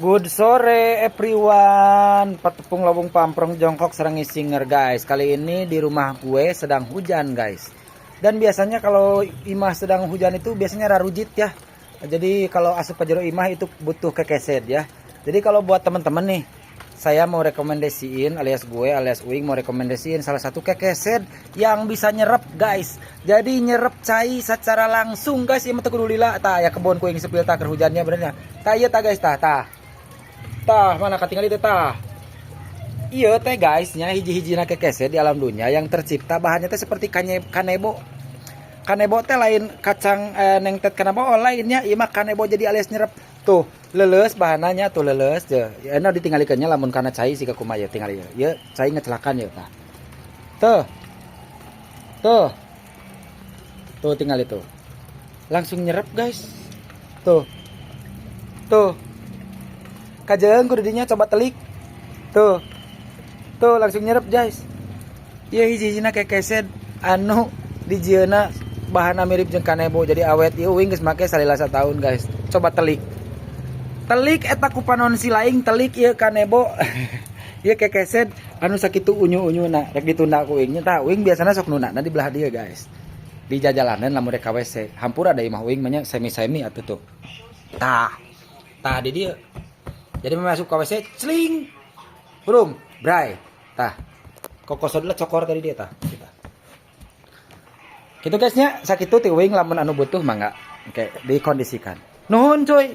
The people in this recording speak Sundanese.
Good sore everyone. Patepung lawung pamprong jongkok sareng singer, guys. Kali ini di rumah gue sedang hujan, guys. Dan biasanya kalau imah sedang hujan itu biasanya rarujit ya. Jadi kalau asup ka jero imah itu butuh kekeset ya. Jadi kalau buat temen-temen nih, saya mau rekomendasiin, alias gue alias Uing mau rekomendasiin salah satu kekeset yang bisa nyerep, guys. Jadi nyerep cai secara langsung, guys. Ieu mah teu kudu lila. Tah ya, kebon ku yang sepil tah keur hujannya benernya. Tah ieu tah, guys, tah tah. Tah mana katingali teh tah. Ieu teh, guys, nya hiji-hijina kekeset di alam dunia yang tercipta bahannya teh seperti kanebo. Kanebo teh lain kacang nengtet kanebo, oh, lainnya ieu mah kanebo, jadi alias nyerep. Tuh, leuleus bahananya tuh, leuleus je. Ya enak ditinggalikeunnya lamun kana cai siga kumaha ya, tingali ya. Ieu cai ngecelakan ya tah. Tuh. Tuh. Tuh tinggal itu. Langsung nyerep, guys. Tuh. Tuh. Kajeun kudu dinya, coba telik. Tuh. Tuh langsung nyerep, guys. Ieu hiji-hijina kekeset anu dijieuna bahan mirip jeung kanebo, jadi awet. Ieu uing geus make salila tahun, guys. Coba telik. Telik eta ku panon si laing, telik ieu kanebo. Ieu kekeset anu sakitu unyu-unyuna rek ditunda ku uing nya tah. Uing biasana sok nunda di belah dieu, guys. Di jajalanan lamun rek ka WC. Hampura da imah uing mah nya semi-semi atuh tuh. Tah. Tah di dieu. Jadi masuk ke WC, celing. Brum, bray. Tah. Kokosod lah cokor tadi dia tah. Kita. Gitu, guys, nya, sakitu ti uing, lamun anu butuh mangga. Oke, dikondisikan. Nuhun, cuy.